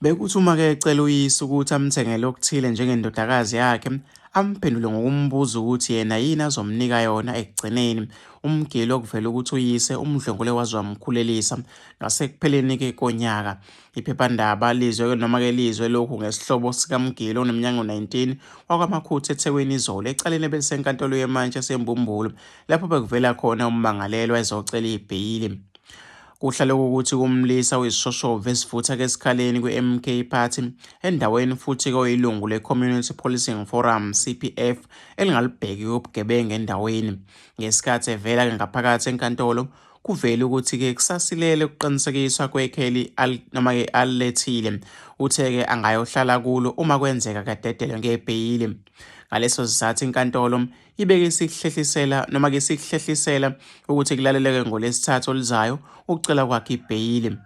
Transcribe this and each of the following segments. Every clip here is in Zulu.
Bekuthi uma-ke ecela uyise ukuthi amthengele okuthile njengendodakazi yakhe, amphendule ngokumbuza ukuthi yena yini azomnika yona ekugcineni. Umgilwa okuvela ukuthi uyise umdlwengule waze wamkhulelisa ngasekupheleni-ke konyaka. Iphephandaba lizwe noma-ke lizwe lokhu ngesihlobo sikamgilwa oneminyaka engu-19 wakwaMakhutha eThekwini izolo ecaleni ebelisenkantolo yemantshi yaseMbumbulu lapho bekuvela khona ummangalelwa ezocela ibheyili. Kuhlale kukuthi kumlisa uyisishoshovu esivutha ke esikhaleni kwi-MK Party endaweni futhi ke oyilungu le-Community Policing Forum CPF elingalubheki ubugebengu endaweni. Ngesikhathi evela ke ngaphakathi enkantolo kuvele ukuthi ke kusasilele ukuqinisekiswa kwekheli noma ke alilethile. Uthe ke angayohlala kulo uma kwenzeka kadedelwe ngebheyili. Ngaleso sizathu inkantolo ibeke isihlehlisela noma ke sikuhlehlisela ukuthi kulaleleke ngoLwesithathu oluzayo ukucela kwakhe ibheyili.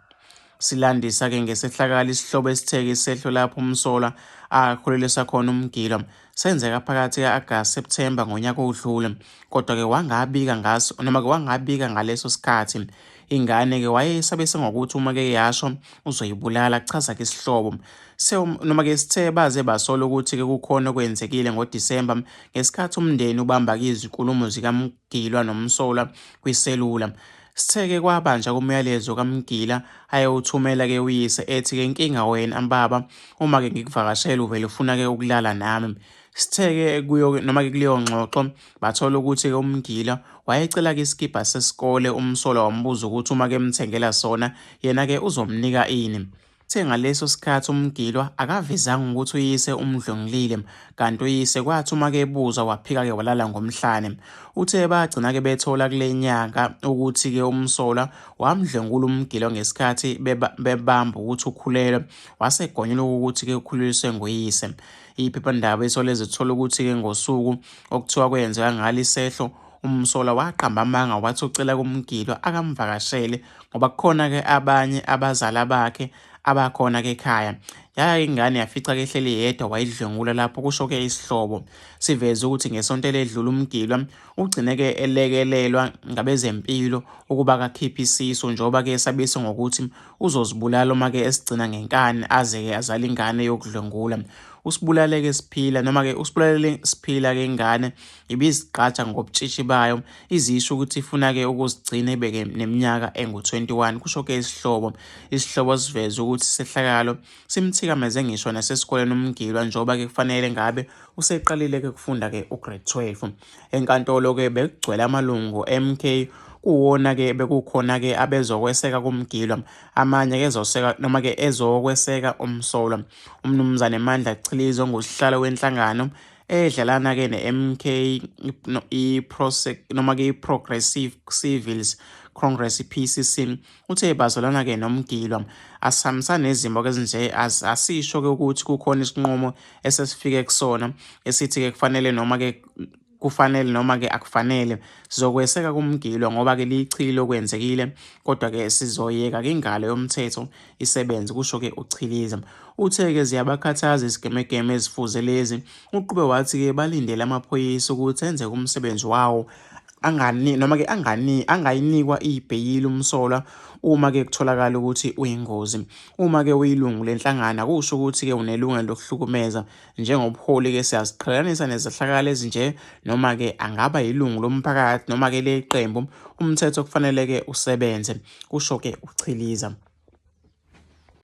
Silandisa ke ngesehlakalo isihlobo esitheke isehlo lapho umsolwa akhulelisa khona umgilwa senzeka phakathi ka-Agasti September ngonyaka odlule kodwa ke wangabika ngaso noma ke wangabika ngaleso sikhathi ingane ke wayesabise ngokuthi uma ke yasho uzoyibulala kuchaza ke isihlobo noma ke sithe baze basola ukuthi ke kukhona okwenzekile ngoDisemba ngesikhathi umndeni ubamba ke izinkulumo zikaMgilwa nomsolwa kwiselula. Sithe ke kwabanjwa kumyalezo kaMgila ayewuthumela ke uyise ethi ke inkinga wena baba uma ke ngikuvakashela uvele ufuna ke ukulala nami. Sithe ke kuyo noma ke kuleyo ngxoxo bathola ukuthi ke uMgila wayecela ke isikibha sesikole umsolwa wambuza ukuthi uma ke emthengela sona yena ke uzomnika ini. Uthe ngaleso sikhathi umgilwa akavezanga ukuthi uyise umdlwengulile kanti uyise kwathi uma kebuzwa waphika-ke walala ngomhlane. Uthe bagcina-ke bethola kule nyanga ukuthi-ke umsolwa wamdlwengula umgilwa ngesikhathi bebamba ukuthi ukhulelwe wase egonyuluka ukuthi-ke ukhuleliswe nguyise. Iphephandaba Isolezwe lithola ukuthi-ke ngosuku okuthiwa kwenzeka ngalo isehlo umsolwa waqamba amanga wathi ucela kumgilwa akamvakashele ngoba kukhona-ke abanye abazala bakhe abakhona-ke ekhaya. Yaya ingane yafica-ke ehleli yedwa wayidlwengula lapho kusho-ke isihlobo. Siveze ukuthi ngesonto eledlule umgilwa ugcine-ke elekelelwa ngabezempilo ukuba kakhiphe isisu njengoba-ke esabise ngokuthi uzozibulala uma-ke esigcina ngenkani aze-ke azale ingane yokudlwengula. Usibulaleke siphila noma-ke usibulalele siphila-ke ingane ibizigqaja ngobutshitshi bayo izisho ukuthi ifuna-ke ukuzigcina ibeke neminyaka engu-21 kusho-ke isihlobo. Isihlobo siveze ukuthi isehlakalo simthikameze ngisho nasesikoleni umgilwa njengoba-ke kufanele ngabe useqalile-ke ukufunda-ke ugrade 12. Enkantolo-ke bekugcwele amalungu MK kuwona-ke bekukhona-ke abezokweseka kumgilwa amanye-ke ezoseka noma-ke ezokweseka umsolwa. UMnumzane Mandla Chiliza ongusihlalo wenhlangano edlalana-ke ne-MK noma-ke i-Progressive Civils Congress i-PCC uthe bazolana-ke nomgilwa asihambisani nezimo-ke ezinje asisho-ke ukuthi kukhona isinqumo esesifike kusona esithi-ke kufanele noma-ke kufanele noma-ke akufanele sizokweseka kumgilwa ngoba-ke liyichilo okwenzekile kodwa-ke sizoyeka-ke ingalo yomthetho isebenze kusho-ke uChiliza. Uthe-ke ziyabakhathaza izigemegeme ezifuze lezi. Uqhube wathi-ke balindele amaphoyisa ukuthi enze umsebenzi wawo angani noma-ke angani angayinikwa ibheyili umsolwa uma-ke kutholakala ukuthi uyingozi. Uma-ke uyilungu lenhlangano akusho ukuthi-ke unelungelo lokuhlukumeza. Njengobuholi-ke siyaziqhelanisa nezehlakalo ezinje noma-ke angaba yilungu lomphakathi noma-ke leqembu umthetho kufanele-ke usebenze, kusho-ke uChiliza.